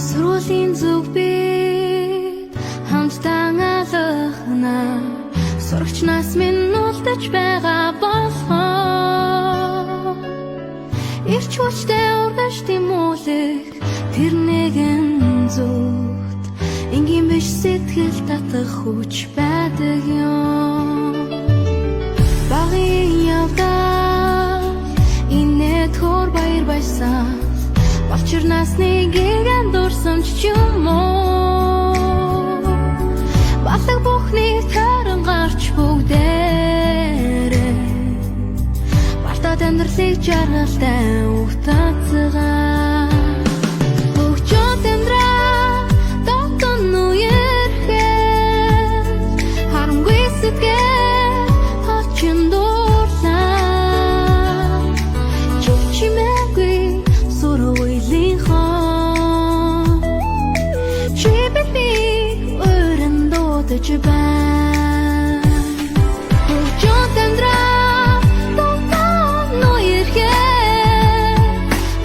Сургуулийн зүг бид хамтдаа алгана. Сурагчнаас минь үлдэж байгаа болгоо. Ирч хүчтэй ургаж тэмүүлэх тэр нэгэн зүгт энгийн биш сэтгэл татах хүч байдаг юм. Багын явдал инээд хөр баяр баясгал болчирнаас нэгийг андуурсан ч юм уу. Балаг бүхний таран гарч бүгдээрээ бартад амьдралыг жаргалтай угтацгаа. Хөгжөөд амьдрал дотн үерхэл харамгүй сэтгэл хочин дуурлаа. Чимээгүй сургуулийн хон чи биднийг өрн дуудаж байна. Хөгжөөд амьдрал дотн үерхэл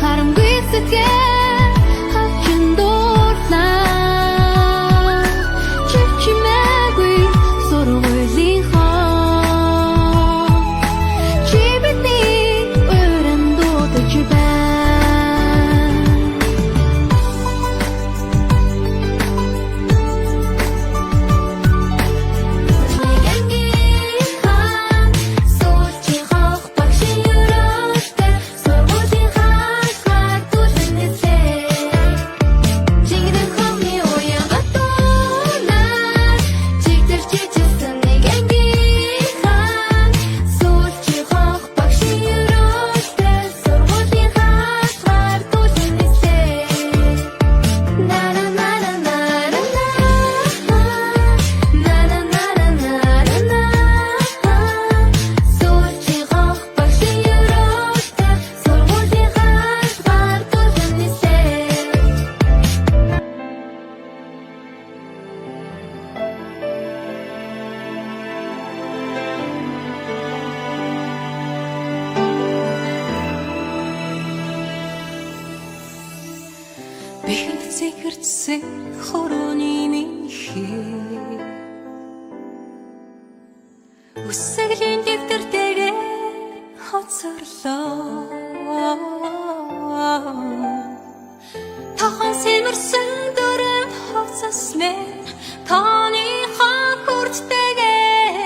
харамгүй сэтгэл хачин дуурлаа. Чимээгүй сургуулийн хон чи биднийг өрн дуудаж байна. Нэгэнгийн сүүлчийн хонх багшийн өрөөлтэй сургуулийн хаалгаар түлэн нислээ. Жинхэнэ хомны уян гатунаар чигтэр чижсэн нэгэнгийн сүүлчийн хонх багшийн өрөөлтэй сургуулийн хаалгаар түлэн нислээ. На на на на на на на на на на на на сүүлчийн хонх багшийн өрөөлтэй сургуулийн хаалгаар түлэн нислээ. Бихэнд цэгэрдсэн хорооны минь хээ Үсгэлийн дэвтэртэйгээ хоцорлоо. Тохон сэмэрсэн дөрөв хувцас минь тооныхоо хүрттэйгээ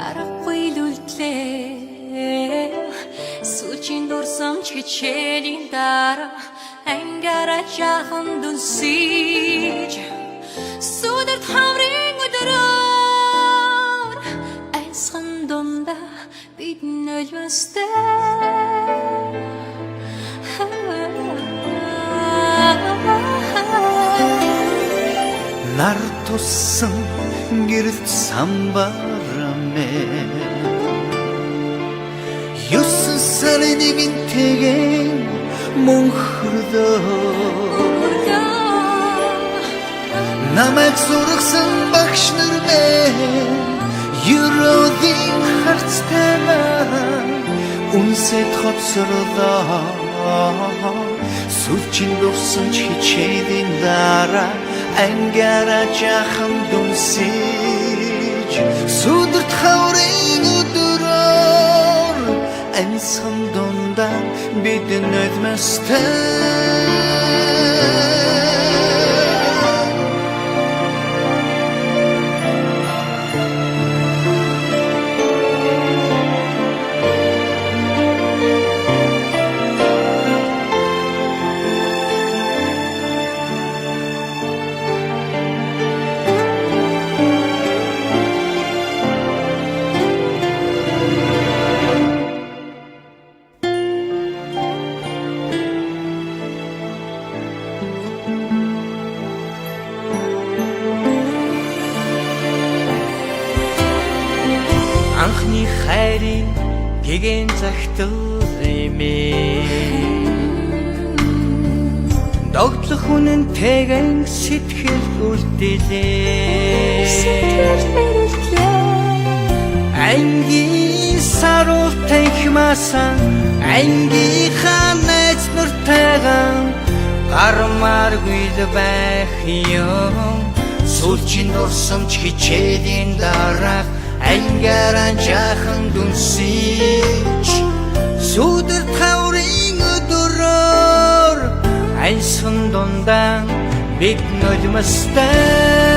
аргагүй л үлдлээ. Сүүчийн дурсамж хичээлийн дараа ангиараа жаахан дүнсэж сүдэрт хамрын өдрөөр айсхан дундаа бид нулимстай. Нар туссан гэрэлт самбарамээ 9 сарын нэгэнтэйгээ мөнхөрлөө. Намайг сургасан багш нар мэн ерөөлийн харцтай маань үнсэд хоцорлоо. Сүүлчийн дурсамж хичээлийн дараа ангиараа жаахан дүнсэж сүдэрт хаврын өдрөөр аньсхан дундаа бид нулимстай. Анхны хайрын гэгэн загтал эмээ догтлох үнэнтэйгэн сэтгэл үлдээлээ. Сэтгэл үлдлээ. Ангийн саруул танхимаасан ангийнхаа найз нартайгаа гармаар Дутааргүй л байх юм. Сүүлчийн дурсамж хичээлийн дараах ангиараа жаахан дүнсэж, сүдэр таврын өдрөөр альсан дундаа бид нулимстай.